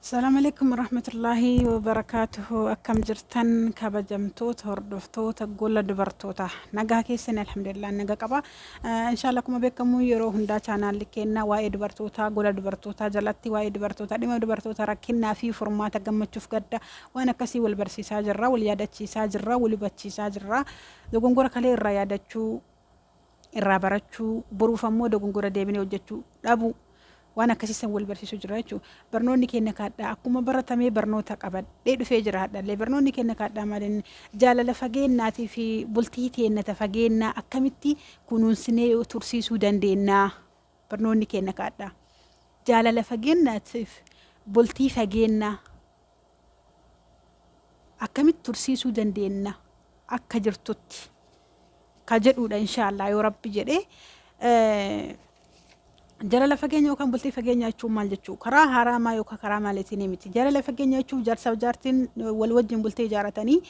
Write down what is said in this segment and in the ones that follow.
Assalamu alaikum warahmatullahi wabarakatuhu. Akkam jirtan kabajamtoota hordoftoota gola dubartoota? Nagaa keessan? Alhamdulillah, naga qaba. Inshallah, akkuma beekamu yeroo hundaa chaanaalli keenna waa'ee dubartootaa, gola dubartootaa jalatti waa'ee dubartootaa, dhimma dubartoota, rakkinnaa fi furmaata, gammachuuf gadda, waan akkasii wal barsiisaa jirra, wal yaadachiisaa jirra, wal hubachiisaa jirra. Dogongora kalee irraa yaadachuu, irraa barachuu, boruuf ammoo dogongora deebinee hojjechuu dhabu, waan akkasiisan wal barsiisuu jira jechuudha. Barnoonni keenya kaadhaa akkuma baratamee barnoota qabadhee dhufee jira hadhallee. Barnoonni keenya kaadhaa maaliin? Jaalala fageennaatii fi bultii teennata fageennaa akkamitti kunuunsinee tursiisuu dandeenya? Barnoonni keenya kaadhaa. Jaalala fageennaatiif bultii fageennaa akkamitti tursiisuu dandeenya akka jirtutti ka jedhuudha, inshaallah, yoo Rabbi jedhee. Jaalala fageenya yookaan bultii fageenya jechuun maal jechuu? Karaa haraamaa yookaan karaa maaliitiin miti. Jaalala fageenya jechuun jaarsaaf jaartiin wal wajjin bultii ijaaratanii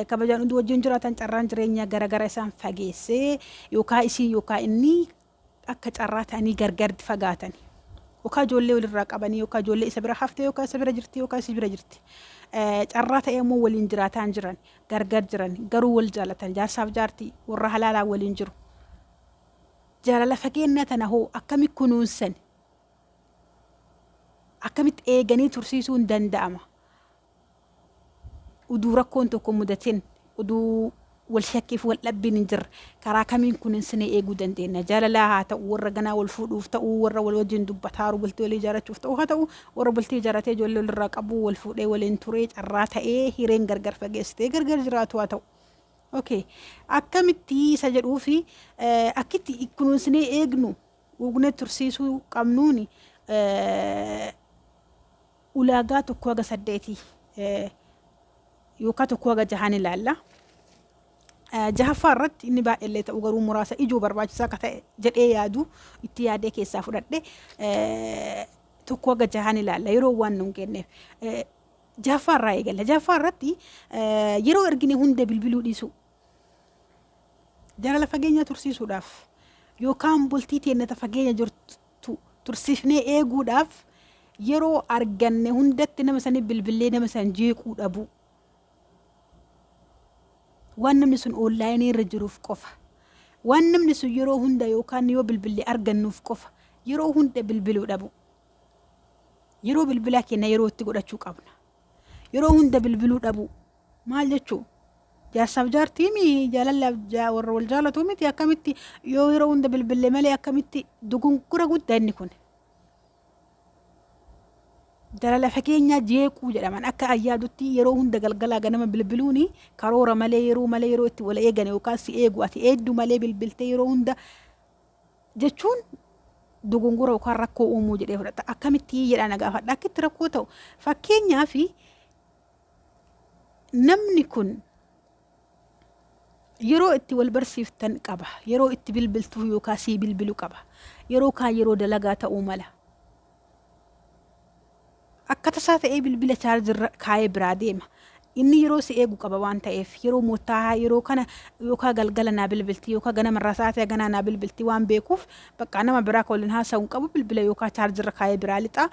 kabajaan hundi wajjin jiraatan, carraan jireenya garagara isaan fageessee, yookaan isii yookaan inni akka carraa ta'anii gargar fagaatan. Yookaan ijoollee walirraa qabanii, yookaan ijoollee isa bira haftee, yookaan isa bira jirti, yookaan isii bira jirti. Carraa ta'ee immoo waliin jiraataan jiran, gargar jiran, garuu wal jaalatan, jaarsaaf jaartii warra halaalaa waliin jiru. Jaalala fageenya tana hoo akkami kunuunsan? Akkamitti eeganii tursiisuun danda'ama? Uduu rakkoon tokko mudatin, uduu wal shakkiif wal dhabbiin hin jirre, karaa kamiin kunuunsinee eeguu dandeenya? Jaalalaa haa ta'u, warra ganaa wal fuudhuuf ta'u, warra wal wajjin dubbataaru bultii walii ijaarrachuuf ta'u haa ta'u, warra bultii ijaarratee ijoollee walirraa qabu, wal fuudhee waliin turee, carraa ta'ee hireen gargar fageessitee gargar jiraatu haa ta'u. Okay. Akkamitti isa jedhuu fi akkitti kunuunsinee eegnu, eegnee tursiisuu qabnuuni ulaagaa 1 haga 8 yookaan 1 haga 6 ilaalla. Jahaffaa irratti inni baay'eellee ta'u garuu muraasa ijoo barbaachisaa akka ta'e jedhee yaadu itti yaadee keessaa fudhadhe 1 haga 6 ilaalla, yeroo waan nuun kenneef. Jahaffaa irraa eegalla. Jahaffaa irratti yeroo ergine hunda bilbiluu dhiisuu. Jaalala fageenya tursiisuudhaaf yookaan bultii teennata fageenya jirtu tursiifnee eeguudhaaf yeroo arganne hundatti nama sanii bilbillee nama san jeequu dhabuu. Waan namni sun online irra jiruuf qofa. Waan namni sun yeroo hunda yookaan yoo bilbillee argannuuf qofa yeroo hunda bilbiluu dhabu. Yeroo bilbilaa keenya yeroo itti godhachuu qabna. Yeroo hunda bilbiluu dhabu maal jechuu? Jaarsaaf jaartiimi, jaalallaaf warra wal jaalatu miti, akkamitti yoo yeroo hunda bilbillee malee akkamitti? Dogongora guddaa inni kun. Jaalala fageenyaa jeequu jedhaman. Akka ayyaadutti yeroo hunda galgalaa ganama bilbiluuni, karoora malee, yeroo malee, yeroo itti wal eegan yookaan si eegu ati eeddu malee bilbiltee yeroo hunda jechuun dogongora yookaan rakkoo uumuu jedhee fudhata. Akkamitti jedhaa na gaafadha. Akkitti rakkoo ta'u, fakkeenyaaf, namni kun yeroo itti wal barsiiftan qaba. Yeroo itti bilbiltuu yookaan sii bilbilu qaba. Yeroo kaan yeroo dalagaa ta'uu mala. Akka tasaa ta'ee bilbila chaarjirra kaayee biraa deema. Inni yeroo si eegu qaba waan ta'eef, yeroo murtaa'aa yeroo kana yookaan galgala naa bilbilti yookaan ganamarraa sa'aatii haganaa naa bilbilti waan beekuuf, bakka nama biraa ka waliin haasa'u hin qabu, bilbila yookaan chaarjirra kaayee biraa lixa.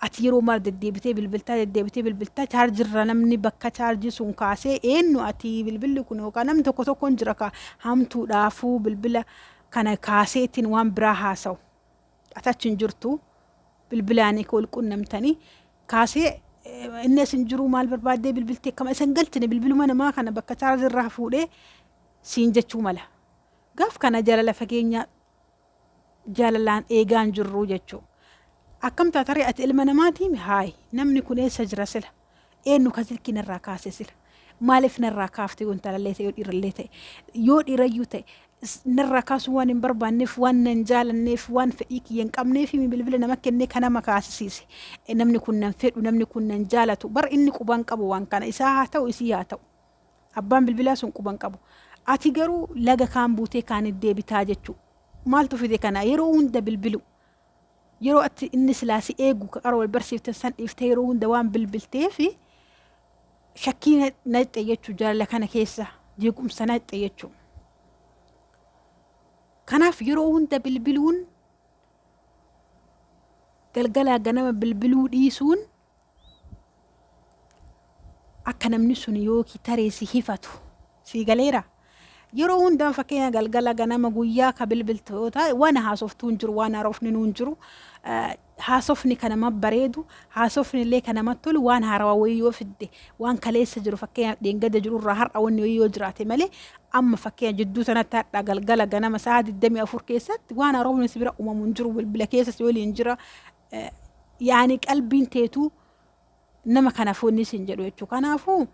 Ati yeroo mara deddeebitee bilbiltaa, deddeebitee bilbiltaa, chaarjirra namni bakka chaarjii sun kaasee eenyu ati bilbilli kun, yookaan namni tokko tokko hin jira ka hamtuudhaafuu bilbila kana kaasee ittiin waan biraa haasa'u. Ati achi hin jirtu, bilbilaan wal qunnamtanii kaasee inni as hin jiru, maal barbaaddee bilbiltee, akkama isa hin galchine, bilbiluma namaa kana bakka chaarjirraa fuudhee siin jechuu mala. Gaaf kana jaalala fageenya jaalalaan eegaan jirru jechuu. Akkam taataree? Ati ilma namaatiin haayi, namni kun eessa jira sila? Eenyu ka silkii narraa kaase sila? Maaliif narraa kaafte? Yoo intalallee ta'e, yoo dhiirallee ta'e, yoo dhiirayyuu ta'e, narraa kaasuu waan hin barbaanneef, waan nan jaalanneef, waan fedhii kiyya hin qabneef bilbila nama kennee kan nama kaasisiise. Namni kun nan fedhu, namni kun nan jaalatu. Bar inni quban qabu waan kana, isaa haa ta'u, isii haa ta'u. Abbaan bilbilaa sun quban qabu. Ati garuu laga kaan buutee kaan deebitaa jechuu. Maaltu fide kana? Yeroo hunda bilbilu. Yeroo ati inni silaa si eegu, ka qara wal barsiiftan san dhiiftee yeroo hunda waan bilbilteef, shakkii naqxe jechuu, jaalala kana keessa jeequmsa naqxe jechuu. Kanaaf yeroo hunda bilbiluun, galgalaa ganama bilbiluu dhiisuun Akka namni sun yookiin taree si hifatu sii galeera. Yeroo hundaa fakkeenya galgala, ganama, guyyaa ka bilbiltu yoo ta'e, waan haasoftuu hin jiru, waan haarofni hin jiru. Haasofni kan nama bareedu, haasofni illee kan namatti tolu waan haarawaa wayii yoo fidde, waan kaleessa jiru, fakkeenya dheengadda jiru irraa har'a wanni wayii yoo jiraate malee, amma fakkeenya jidduu sanatti har'a galgala ganama sa'a 24 keessatti waan haarofni si bira uumamu hin jiru, bilbila keessa si waliin jira. Yaani qalbiin teetuu nama kanaaf wanni isin jedhu jechuudha. Kanaafuu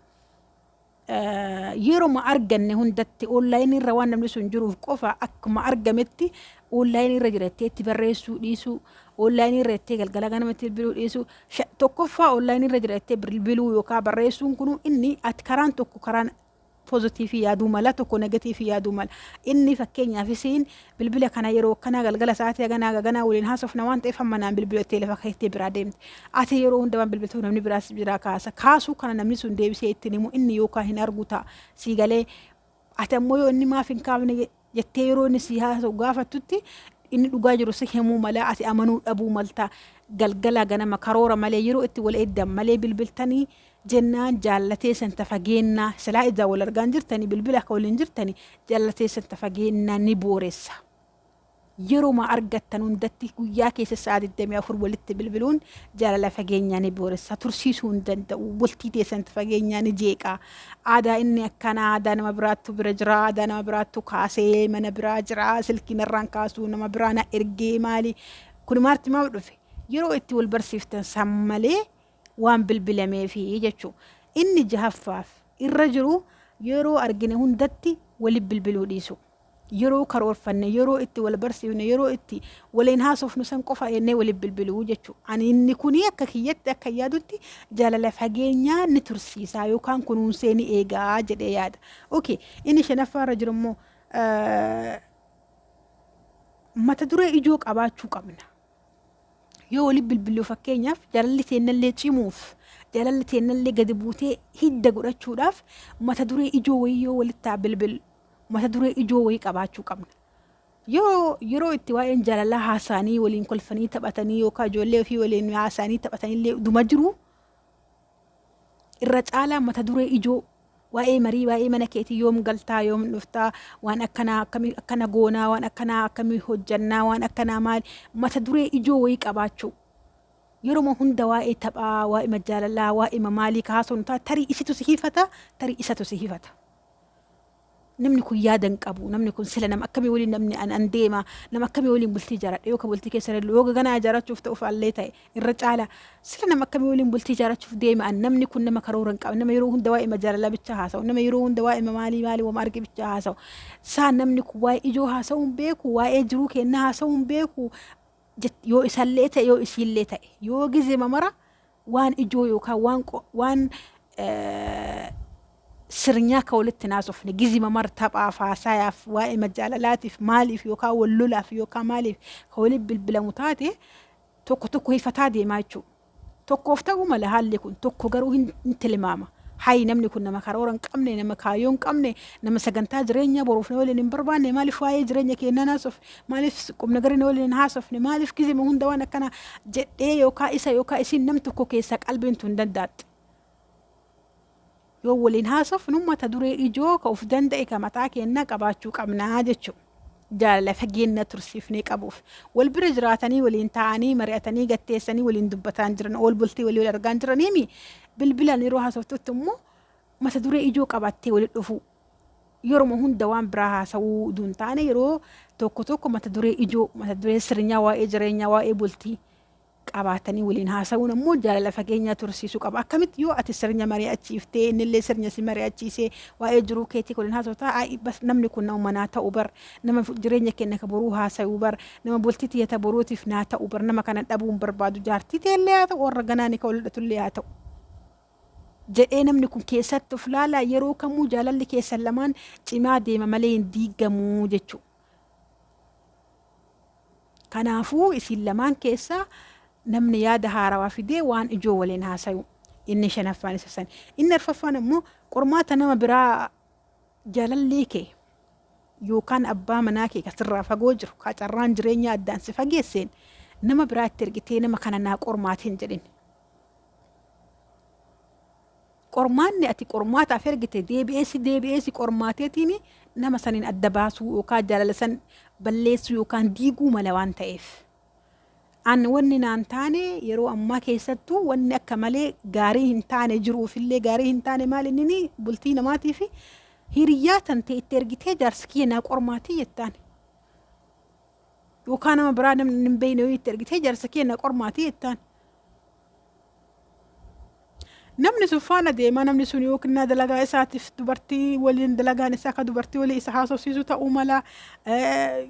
yeroo arganne hundatti online irra waan namni sun jiruuf qofa akkuma argametti online irra jirattee itti barreessuu dhiisuu, online irra jettee galgala ganamatti bilbiluu dhiisuu. Tokkoffaa, online irra jirattee bilbiluu yookaan barreessuun kun inni ati karaan tokko karaan positive yaaduu mala, tokko negative yaaduu mala. Inni fakkeenyaaf isiin bilbila kana yeroo akkanaa galgala sa'aatii haganaa haganaa waliin haasofna waan ta'eef hamma naan bilbilattee lafa keessatti biraa deemte. Ati yeroo hunda waan bilbiltuu namni biraas biraa kaasa. Kaasuu kana namni sun deebisee ittiin himu inni yookaan hin argu ta'a. Sii galee? Ati ammoo yoo inni maaf hin kaafne jettee yeroo inni si haasa'u gaafattutti, inni dhugaa jiru si himuu mala, ati amanuu dhabuu malta. Galgala ganama karoora malee, yeroo itti wal eeddan malee bilbiltanii jennaan, jaallatee santa fageennaa silaa ijaa wal argaan jirtanii bilbila akka waliin jirtanii jaallatee santa fageennaa ni booressa. Yeroo argattan hundatti guyyaa keessa sa'a 24 walitti bilbiluun jaalala fageenyaa ni booressa. Tursiisuu hin danda'u. Bultii teessanta fageenyaa ni jeeqa. Aadaa inni akkanaa, aadaa nama biraattu bira jira, aadaa nama biraattu kaasee mana biraa jira, silkii narraan kaasuu, nama biraa na ergee maali. Kun maarti maaf dhufe? Yeroo itti wal barsiiftan san malee waan bilbilameefi jechuudha. Inni jahaffaaf irra jiru, yeroo argine hundatti walitti bilbiluu dhiisu. Yeroo karoorfanne, yeroo itti wal barsiifne, yeroo itti waliin haasofnu san qofa jennee walitti bilbiluu jechuudha. Ani inni kuni akka kiyyatti, akka yaadutti, jaalala fageenyaa ni tursiisaa yookaan kunuunsee ni eegaa jedhee yaada. Okay, inni shanaffaa irra jiru immoo mata duree ijoo qabaachuu qabna. Yoo walitti bilbillu, fakkeenyaaf jaalalli teennallee cimuuf, jaalalli teennallee gadi buutee hidda godhachuudhaaf, mata duree ijoo wayii yoo walitti bilbil, mata duree ijoo wayii qabaachuu qabna. Yeroo itti waa'een jaalalaa haasa'anii waliin kolfanii taphatanii yookaan ijoollee ofii waliin haasa'anii taphatanii dhuma jiru irra caalaa, mata duree ijoo waa'ee marii, waa'ee mana keetii, yoom galtaa, yoom dhuftaa, waan akkanaa akkamii akkana goonaa, waan akkanaa akkamii hojjannaa, waan akkanaa maali, mata duree ijoo wayii qabaachuu. Yeroo hunda waa'ee taphaa, waa'ee jaalalaa, waa'ee maalii kaasuun tarii isitu si hifata, tarii isatu si hifata. Namni kun yaada hin qabu, namni kun sila nama akkamii waliin namni an deema, nama akkamii waliin bultii ijaaradha, yookaan bultii keessa yoo ganaa ijaarrachuuf ta'uuf allee ta'e, irra caala sila nama akkamii waliin bultii ijaarrachuuf deema an? Namni kun nama karoora hin qabne, nama yeroo hunda waa'ee jaalalaa bichaa haasa'u, nama yeroo hunda waa'ee maalii maalii wama arge bichaa haasa'u. Saa namni kun waa'ee ijoo haasa'uu hin beeku, waa'ee jiruu kennaa haasa'uu hin beeku. Yoo isallee ta'e, yoo isiillee ta'e, yoo gizee mara waan ijoo yookaan waan sirnyaa akka walitti naasofne, gizima mara taphaaf, haasayaaf, waa'ee jaalalaatiif, maaliif yookaan wal lolaaf yookaan maaliif ka walitti bilbilamu taate, tokko tokko hifataa deemaa jechuudha. Tokkoof ta'uu mala haalli kun, tokko garuu hin tilmaama. Hayi, namni kun nama karoora hin qabne, nama kaayyoo hin qabne, nama sagantaa jireenya boruuf na waliin hin barbaanne, maaliif waa'ee jireenya keenyaa naasofne, maaliif qubna garii na waliin hin haasofne, maaliif gizima hunda waan akkana jedhee yookaan isa yookaan isiin nam tokko keessaa qalbiin tun danda'atte. Yoo waliin haasofnu mata duree ijoo ka of danda'e ka mataa keenyaa qabaachuu qabnaa jechuudha. Jaalala fageenya tursiifnee qabuuf. Wal bira jiraatanii, waliin taa'anii mari'atanii gatteessanii waliin dubbataan jiran, ool bultii walii wal argaan jiraniimi, bilbilaan yeroo haasoftutti immoo mata duree ijoo qabattee walitti dhufuu. Yeroo hunda waan biraa haasa'uu utuu hin taane, yeroo tokko tokko mata duree ijoo, mata duree sirnyaa, waa'ee jireenyaa, waa'ee bultii qabaatanii waliin haasa'uun ammoo jaalala fageenyaa tursiisuu qaba. Akkamitti? Yoo ati sirnya mari'achiiftee, innillee sirnya si mari'achiisee, waa'ee jiruu keetii waliin haasa'u, bas namni kun nama manaa ta'u bar, nama jireenya keenya ka boruu haasa'u bar, nama bultii tiyyata boruutiif naa ta'u bar, nama kana dhabuu hin barbaadu, jaartii teellee haa ta'u, warra ganaa ni ka wal haa ta'u, jedhee namni kun keessatti of laalaa, yeroo kamuu jaalalli keessan lamaan cimaa deema malee hin diigamuu jechuudha. Kanaafuu isin lamaan keessaa namni yaada haarawaa fidee waan ijoo waliin haasayu. Inni shanaffaan isa san. Inni arfaffaan ammoo qormaata nama biraa, jaalallee kee yookaan abbaa manaa kee kasirraa fagoo jiru, ka carraan jireenyaa addaan si fageesseen, nama biraa itti ergitee nama kana naa qormaatiin jedhin. Qormaanni ati qormaataaf ergite deebi'ee si deebi'ee si qormaateetiin nama saniin adda baasuu yookaan jaalala san balleessuu yookaan diiguu mala waan ta'eef. An wanni naan taane, yeroo ammaa keessattuu wanni akka malee gaarii hin taane, jiruufillee gaarii hin taane, maal inni bultii namaatii fi hiriyyaa tan ta'e itti ergitee jaarsi kiyya naa qormaatii jettaan. Yookaan nama biraa namni hin beekne yoo itti ergitee jaarsa kiyya naa qormaatii jettaan. Namni sun faana deema. Namni sun yookiin dalagaa isaatiif dubartii waliin, dalagaan isaa akka dubartii waliin isa haasofsiisu ta'uu mala.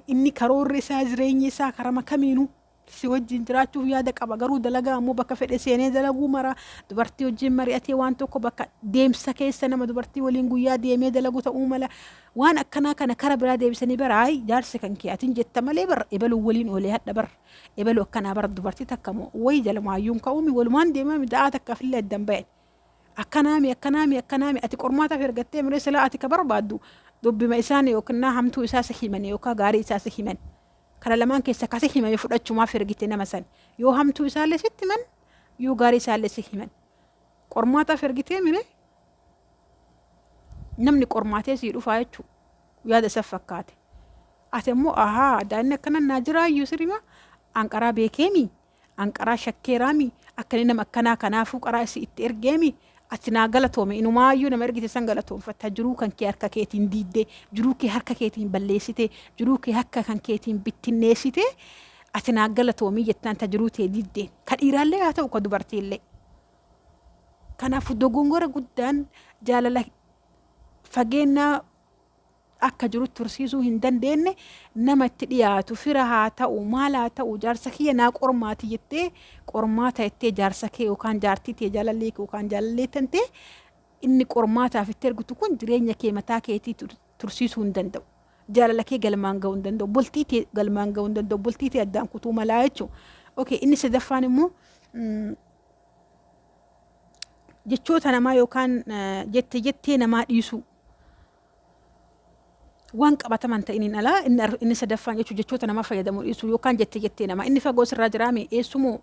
Inni karoorri isaa, jireenyi isaa karama kamiinuu si wajjin jiraachuuf yaada qaba, garuu dalagaa ammoo bakka fedhe seenee dalaguu mara dubartii wajjin mari'atee waan tokko bakka deemsa keessa nama dubartii waliin guyyaa deemee dalagu ta'uu mala. Waan akkanaa kana kara biraa deebisanii, bara ayi jaarsi kan kee atin jetta malee bara ebaluu waliin oolee hadha bara ebaluu akkanaa bara dubartii takka moo wayi jalumaayyuun ka'uumi walumaan deemaa da'aa takkaafillee addan bayan akkanaami akkanaami akkanaami. Ati qormaataaf ergattee miree silaa ati ka barbaaddu dubbima isaanii yookiin hamtuu isaa si himan yookaan gaarii isaa si himan. Kana lamaan keessa kasi himame fudhachumaaf ergite nama san. Yoo hamtuu isaallee sitti himan, yoo gaarii isaallee si himan, qormaataaf ergitee miree. Namni qormaatee sii dhufaa jechuu yaada isa fakkaate. Ati ammoo ahaa, daa'imni akkana naa jiraayyuu sirima anqaraa beekeemi, anqaraa shakkeeraami, akka inni nama akkanaa, kanaafuu qaraa isi itti ergeemi. Ati naa galatoome, inumaayyuu nama ergite san galatoonfatta. Jiruu kan kee harka keetiin diidde, jiruu kee harka keetiin balleessite, jiruu kee harka kan keetiin bittinneessite. Ati naa galatoomii jettaan ta jiruu tee diiddeen, ka dhiiraallee haa ta'u, ka dubartiillee. Kanaafuu dogongora guddaan jaalala fageennaa akka jiru tursiisuu hin dandeenye, nama itti dhiyaatu, fira haa ta'u, maal haa ta'u, jaarsa kiyya naa qormaati jettee, qormaata jettee jaarsa kee yookaan jaartii tee, jaalallee kee yookaan jaalallee tantee inni qormaataaf itti ergitu kun jireenya kee mataa keetii tursiisuu hin danda'u. Jaalala kee galmaan ga'uu hin danda'u. Bultii tee galmaan ga'uu hin danda'u. Bultii tee addaan kutuu malaa jechuudha. Okay, inni sadaffaan immoo jechoota namaa yookaan jette jettee namaa dhiisuu. Waan qabataman ta'iniin alaa inni sadaffaan jechuun jechoota namaa fayyadamuu dhiisuu yookaan jette jettee namaa. Inni fagoo sirraa jiraame, eessumoo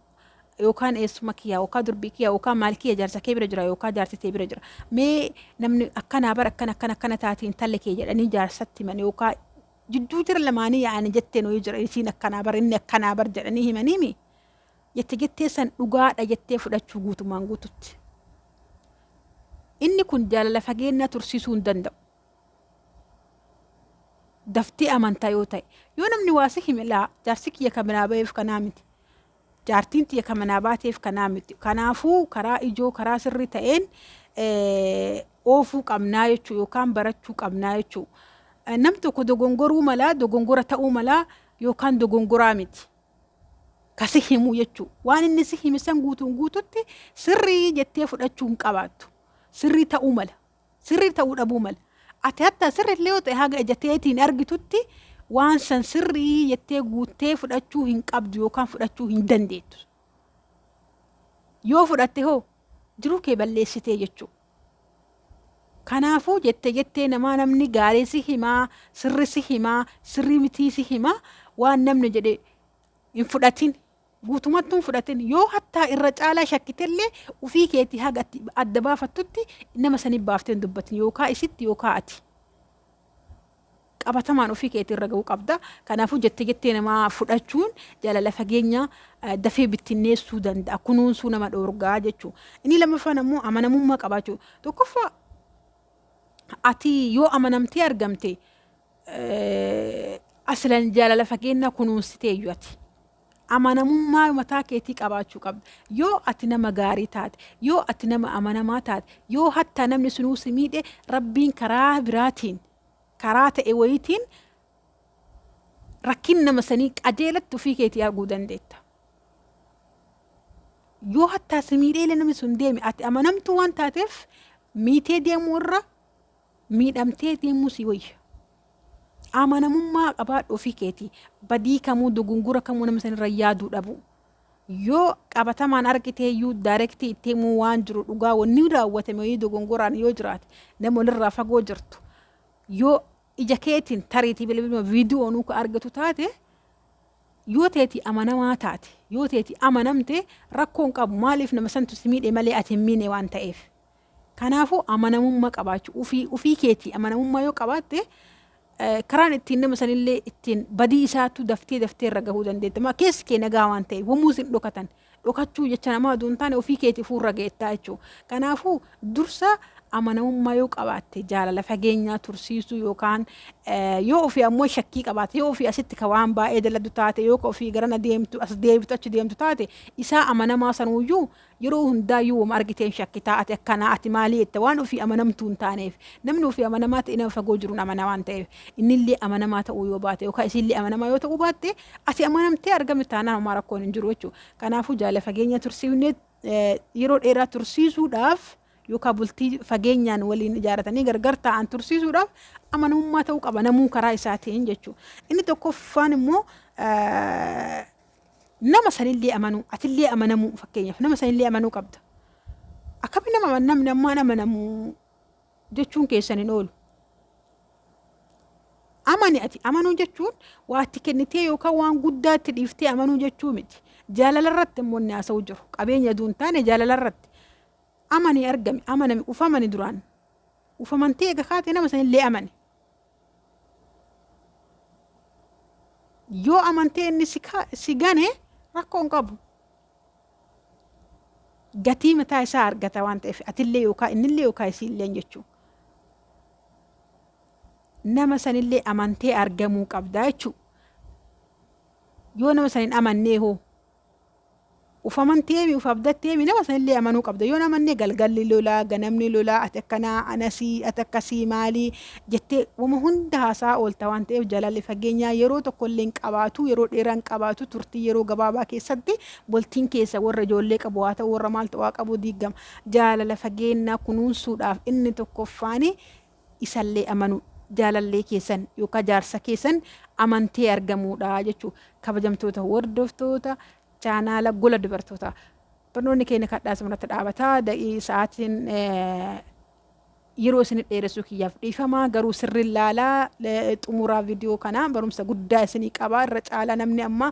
yookaan eessuma kiyyaa yookaan durbii kiyyaa yookaan maal kiyya, jaarsa kee bira jira yookaan jaarsi tee bira jira. Mee namni akkanaa bara akkana akkana akkana taate intalli kee jedhanii jaarsatti himan yookaan jidduu jira lamaanii yaa'anii jetteen wayii jira, isiin akkanaa bara, inni akkanaa bar jedhanii himaniimi. Jette jettee san dhugaadha jettee fudhachuu guutumaan guututti. Inni kun jaalala fageennaa tursiisuu hin danda'u. Daftee amantaa yoo ta'e, yoo namni waa si hime, laa, jaarsi kiyya kan manaa ba'eef kanaa miti. Jaartiin tiyya kan manaa baateef kanaa miti. Kanaafuu karaa ijoo, karaa sirrii ta'een oofuu qabnaa jechuu yookaan barachuu qabnaa jechuu. Nam tokko dogongoruu malaa, dogongora ta'uu malaa yookaan dogongoraa miti. Ka si himu jechuu. Waan inni si hime san guutuun guututti sirrii jettee fudhachuu hin qabaattu. Sirrii ta'uu mala. Sirrii ta'uu dhabuu mala. Ati hatta sirriillee yoo ta'e, haga ija teetiin argitutti waan san sirrii jettee guuttee fudhachuu hin qabdu yookaan fudhachuu hin dandeettu. Yoo fudhatte hoo jiruu kee balleessitee jechuudha. Kanaafuu jette jettee namaa, namni gaarii si himaa, sirri si himaa, sirrii mitii si himaa, waan namni jedhe hin fudhatin. Guutumattuu hin fudhatin. Yoo hattaa irra caalaa shakkitellee, ofii keetii haga adda baafattutti nama sanii baaftee hin dubbatin, yookaan isitti yookaan ati. Qabatamaan ofii keetii irra ga'uu qabda. Kanaafuu jette jettee namaa fudhachuun jaalala fageenya dafee bittinneessuu danda'a. Kunuunsuu nama dhoorgaa jechuudha. Inni lammaffaan ammoo amanamummaa qabaachuu. Tokkoffaa, ati yoo amanamtee argamte, aslan jaalala fageenyaa kunuunsitee iyyuu ati. Amanamummaa mataa keetii qabaachuu qabda. Yoo ati nama gaarii taate, yoo ati nama amanamaa taate, yoo hattaa namni sunuu si miidhe, Rabbiin karaa biraatiin, karaa ta'e wayiitiin rakkin nama sanii qajeelatti ofii keetii arguu dandeetta. Yoo hattaa si miidhee namni sun deeme, ati amanamtuu waan taateef miitee deemuu irra miidhamtee deemuu si wayya. Amanamummaa qabaadhu ofii keetii. Badii kamuu, dogongora kamuu nama sanirra yaaduu dhabu. Yoo qabatamaan argitee iyyuu direct itti himuu, waan jiru dhugaa wanni raawwatame wayii dogongoraan yoo jiraate, nama walirraa fagoo jirtu yoo ija keetiin tariitii bilbiluma viidiyoonuu ka argatu taate, yoo teeti amanamaa taate, yoo teeti amanamte, rakkoon qabu. Maaliif? Nama santu si miidhe malee ati hin miine waan ta'eef. Kanaafuu amanamummaa qabaachuu ofii ofii keetii amanamummaa yoo qabaatte, karaan ittiin nama sanillee ittiin badii isaatu daftee daftee irra gahuu dandeetta. Maa keessi kee nagaa waan ta'eef wamuu sin dhokatan. Dhokachuu jecha namaa oduu hin taane, ofii keetii fuurra geettaa jechuudha. Kanaafuu dursa amanamummaa yoo qabaatte, jaalala fageenyaa tursiisuu yookaan yoo ofii ammoo shakkii qabaatte, yoo ofii asitti ka waan baay'ee dalagdu taate, yoo ka ofii garana deemtu as deebitu achi deemtu taate, isaa amanamaa sanuuyyuu yeroo hundaayyuu wama argiteen shakkitaa, ati akkanaa, ati maalii jetta, waan ofii amanamtuu hin taaneef. Namni ofii amanamaa ta'e nama fagoo jiruun amana waan ta'eef, innillee amanamaa ta'uu yoo baate yookaan isiillee amanamaa yoo ta'uu baatte, ati amanamtee argamte taanaan homaa rakkoon hin jiru jechuudha. Kanaafuu jaalala fageenya tursiifnee yeroo dheeraa tursiisuudhaaf yookaan bultii fageenyaan waliin ijaaratanii gargar taa'an tursiisuudhaaf amanamummaa ta'uu qaba namuu karaa isaatiin jechuudha. Inni tokkoffaan immoo nama sanillee amanuu, atillee amanamuu. Fakkeenyaaf nama sanillee amanuu qabda. Akkami nama namni ammaan amanamu jechuun keessan hin oolu. Amani ati. Amanuu jechuun waa itti kennitee yookaan waan guddaa itti dhiiftee amanuu jechuu miti. Jaalala irratti immoo inni haasa'u jiru. Qabeenya aduu hin taane, jaalala irratti. Amani argami, amanami, ufamani duraan. Ufamantee eega kaatee nama sanillee amani. Yoo amantee inni si gane, rakkoo hin qabu. Gatii mataa isaa argata waan ta'eef, atillee yookaan innillee yookaan isiillee jechuudha. Nama sanillee amantee argamuu qabda jechuudha. Yoo nama san hin amannee hoo, uf amanteemi, uf abdatteemi, nama sanillee amanuu qabda. Yoo amannee, galgalli lolaa, ganamni lolaa, ati akkanaa, anasii, ati akkasii, maalii jettee wama hunda haasaa oolta waan ta'eef, jaalalli fageenyaa yeroo tokko illee hin qabaatu, yeroo dheeraa hin qabaatu. Turtii yeroo gabaabaa keessatti bultiin keessa, warra ijoollee qabu haa ta'u, warra maal ta'u haa qabu, diigama. Jaalala fageenyaa kunuunsuudhaaf inni tokkoffaani isallee amanu, jaalallee keessan yookaan jaarsa keessan amantee argamuudha jechuudha. Kabajamtoota hordoftoota chaanaala Gola Dubartootaa. Barnoonni keenya kadhaa asumarratti dhaabataa. Da'ii sa'aatiin yeroo isin dheeressuu kiyyaaf dhiifamaa, garuu sirriin laalaa xumuraa viidiyoo kanaa barumsa guddaa isinii qabaa. Irra caalaa namni amma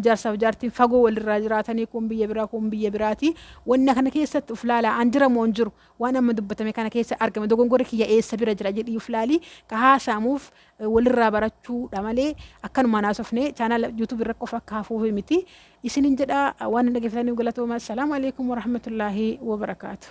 jaarsaaf jaartiin fagoo walirraa jiraatanii, kun biyya biraa, kun biyya biraati. Wanna kana keessatti uf laalaa, an jira moo hin jiru, waan amma dubbatame kana keessa argame, dogongorri kiyya eessa bira jira jedhii uf laalii. Ka haasa'amuuf walirraa barachuudha malee akkanumaan haasofne chaanaala YouTube irra qofa akka hafuufi miti isinin jedha. Waan dhaggeeffataniif galatooma. Assalaamu alaikum warahmatullaahi wabarakaatu.